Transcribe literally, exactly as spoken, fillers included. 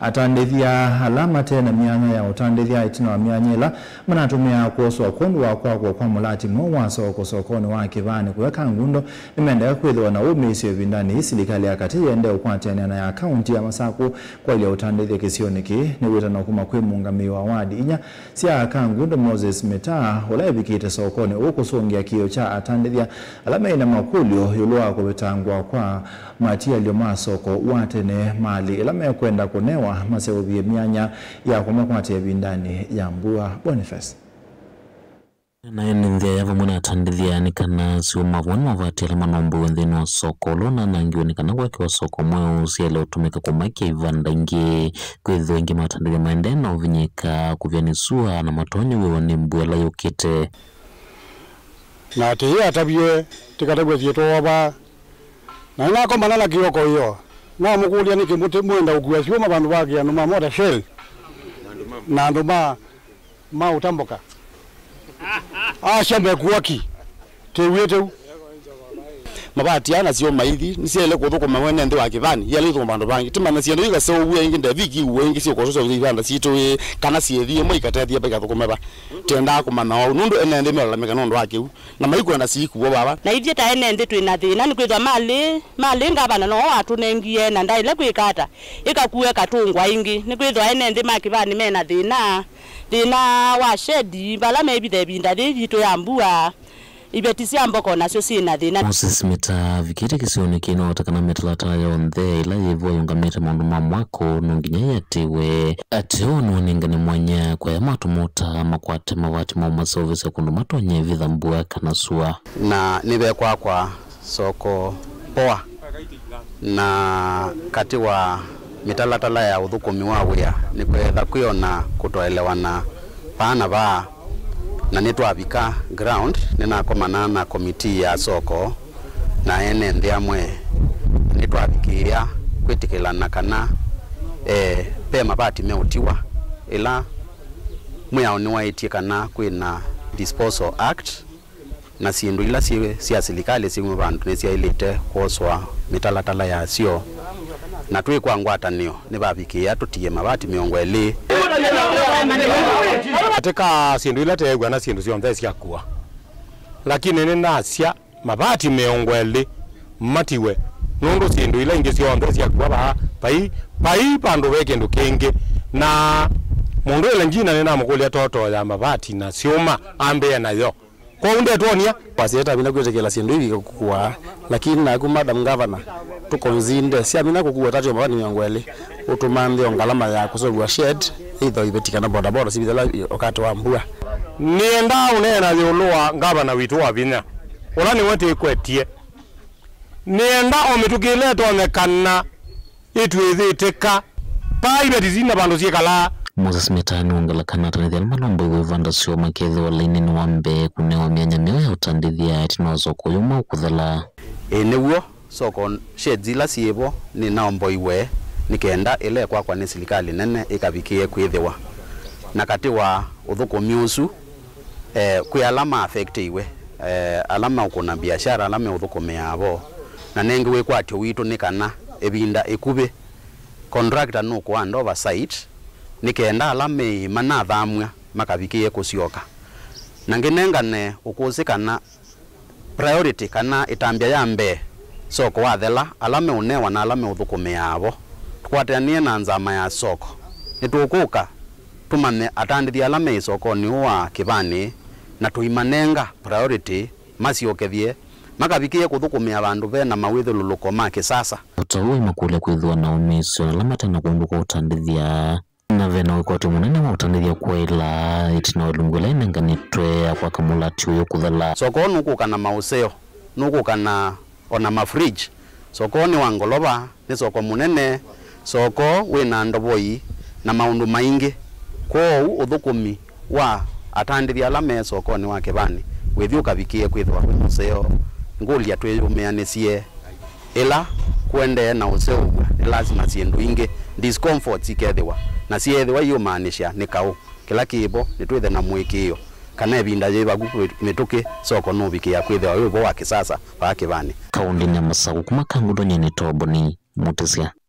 Atandĩthya ala mate na myanya ya ũtandĩthya ĩtina wa myanya ĩla manatũmĩaa kwoswa kwondũ wa kwakwa kwa mũlati mweũ wa soko sokonĩ wa Kĩvani kũya Kangundo nĩmendaa kwĩthĩwa na wũmĩĩsyo ĩvindanĩ yĩĩ silikalĩ ya katĩ yĩendee ũkwatĩanĩa na ya kaunti ya Masakũ kwaĩlya ũtandĩthya kĩsionĩ kĩĩ. Nĩ wĩtano kuma kwĩ mũũngamĩi wa wadi inya sya Kangundo Moses Mitaa, ũla evikĩte sokonĩ ũũ kũsũngĩa kĩĩo kya atandĩthya ala me na makũlyo ĩũlũ wa kũvetangwa kwa matialyo ma soko wa tene, malĩ ĩla mekwenda kũnewa maseũvye myanya ya kũmakwata ĩvindanĩ ya mbua. Boniface. Na ene nthĩ aya vamwe na atandĩthya nĩ kana syũma vamwe na mavati ala manombũiwe nthĩnĩ wa soko ũla ũnanangiwe nĩ kana kwakĩwa soko mweũ syaĩle ũtũmĩka kũmaĩkya ivanda ingĩ. Kwĩthĩwa aingĩ ma atandĩthya maendee na ũvinyĩka kũvya nĩ sua na matonye wĩwa nĩ mbua ĩla yũkĩte. Na atĩ ĩ atavye, tĩkatavw'a syĩtwa wa vaa. Na nĩnakomana na kĩoko ĩyo, namũkũlya nĩkĩ mũte-, mwenda ũkua syũma vandũ va kĩandũ ma motor shell na andũ ma, ma ũtambũka. Asya mekuwa ki, tĩw'ĩte u. Mavati aa na syũma ithi nĩsyaĩle kũthũkũma mwene nthĩ wa Kĩvani, yaĩle ĩthũkũma vandũ vangĩ. Tĩmanya syĩndũ ikaseũvw'a ĩngĩ, ndeviki ũũ ĩngĩ syũkososya ivanda sitũ ĩ, kana syĩthie mo ikateethya ĩkathũkũme va. Tĩendaa kũmanya ũu, nũndũ ene nthĩ melalamĩka nũndũ wa kĩu. Na maikwenda siikuo vava. Na ithyĩ ta ene nthĩ twĩ na thĩna, nĩkwĩthwa malĩ, malĩ ngavana no watũnengie, na ndaĩle kwĩka ata? Ĩkakue katũngwa ĩngĩ, nĩkwĩthwa ene nthĩ ma Kĩvani me na thĩna, thĩna wa shedi, vala mevitha ĩvinda yĩĩ yitũ ya mbua, iveti sya mboko nasyo syĩ na thĩna. Moses Mitaa avikĩte kĩsionĩ kĩĩ nĩwaweta kana mĩtalatala yonthe ĩla yĩ vo yĩũngamĩte maũndũ ma mwako no nginya yĩatĩwe. Ateo nĩwanengane mwanya kwa aya matũmũta makwate mavati mao maseũvĩsye kũndũ matonye ĩvitha mbua kana sua. Na nĩvekwakwa soko poa, na katĩ wa mĩtalatala ya ũthũkũmi wa wĩa nĩ kwetha kwĩona kũtoelewana vaa na vaa, na nĩtwavika ground, nĩnakomana na komitii ya soko na ene nthĩ amwe, nĩtwavikĩĩa kwĩtĩkĩlana kana, eh, ve mavati meũtiwa, ĩla mwĩao nĩwaĩtye kana kwĩ na Disposal Act, na syĩndũ ila syĩ sya silikalĩ syuma vandũ nĩsyaĩlĩte kwoswa mĩtalatala yasyo, na twĩ kwa ngwatanĩo nĩvavikĩĩa tũtie mavati mĩongo ĩlĩ. Katika syĩndũ ila teew'a na syĩndũ syonthe syakua, lakini nĩnasya mavati mĩongo ĩlĩ matiwe, nũndũ syĩndũ ila ingĩ syonthe syakua vaa, vai, vai vandũ ve kĩndũ kĩngĩ. Na mũndũ ĩla njina nĩnamũkũlya toto ya mavati na syũma ambĩe nayo. Kwoou ndetwonia. Wasieta mina kwĩtĩkĩla syĩndũ ivi kũkua, lakini naku Madam Governor, tũkonzinde syamina kũkua tatio mavati mĩongo ĩlĩ, ũtũma nthĩ o ngalama ya kũseũvw'a shed, either iveti kana bodaboda sivithela wakati wa mbua. Nĩenda ũneena ĩũlũ wa ngavana witũ wa vinya, ũla nĩwe tĩkwetie. Nĩenda o mĩtũkĩ ĩla ĩtonyekana ĩtw'ĩthĩtĩka. Paa iveti sina vandũ syĩkalaa. Moses Mitaa nĩwongela kana atanĩthya ala malombaiwe ivanda syoo makethĩwa lainĩnĩ wa mbee kũnewa myanya myeũ ya ũtandĩthya ĩtina wa soko ũyũ mweũ kũthela. Ĩĩ nĩw'o, soko sheds ila syĩ vo nĩnaomboiwe nĩ kenda ĩla ĩkwakwa nĩ silikalĩ nene ĩkavikĩe kwĩthĩwa. Na katĩ wa ũthũkũmi ũsu, eh, kwĩ ala ma affectĩiwe, eh, ala meũkũna biashara, ala meũthũkũmĩaa vo. Na nengĩ wĩkwatyo witũ nĩ kana ĩvinda ĩkuvĩ contractor nũkũ hand over site nĩ kenda ala meĩ manathamw'a makavikĩe kũsyoka. Na ngĩnengane ũkũsĩ kana priority kana ĩtambya ya mbee soko wathela, ala meũnewa na ala meũthũkũmĩaa vo. Tũkwatanĩe na nzama ya soko, nĩtũkũka tũmanye atandĩthya ala me ĩsokonĩ ũũ wa Kĩvani, na tũimanenga priority masyokethye makavikĩe kũthũkũmĩa vandũ ve na mawĩthũlũlũko ma kĩsasa. Ũtau wĩ makũlya kwĩthĩwa na ũmĩĩsyo na ala mate na kũndũ kwa ũtandĩthya. Na ve na wĩkwatyo mũnene wa ũtandĩthya kwaĩla ĩtina wa ĩlungu ĩla ĩnenganĩtwe ya kwaka mũlati ũyũ kũthela. Soko nũkũka na maũseo, nũkũka na o na mafridge. Soko nĩ wa ngolova, nĩ soko mũnene, soko wĩ na ndovoi na maũndũ maingĩ. Kwoou ũthũkũmi wa atandĩthya ala me sokonĩ wa Kĩvani wĩthi ũkavikĩe kwĩthĩwa wĩ mũseo. Ngũlya twĩyũmĩanĩsye. Ĩla kũendee na ũseũvw'a, nĩ lasima syĩndũ ingĩ, discomforts, ikethĩwa, na syeethĩwa iũmaanisha nĩ kaũ. Kĩla kĩ vo, nĩtwĩthe na mũĩkĩĩo kana ĩvinda yĩ vakuvi mĩtũkĩ, soko nũvikĩĩa kwĩthĩwa wĩ vo wa kĩsasa vaa Kĩvani. Kaũndĩnĩ ya Masakũ kuma Kangundo, nyie nĩ Toboni Mũtĩsya.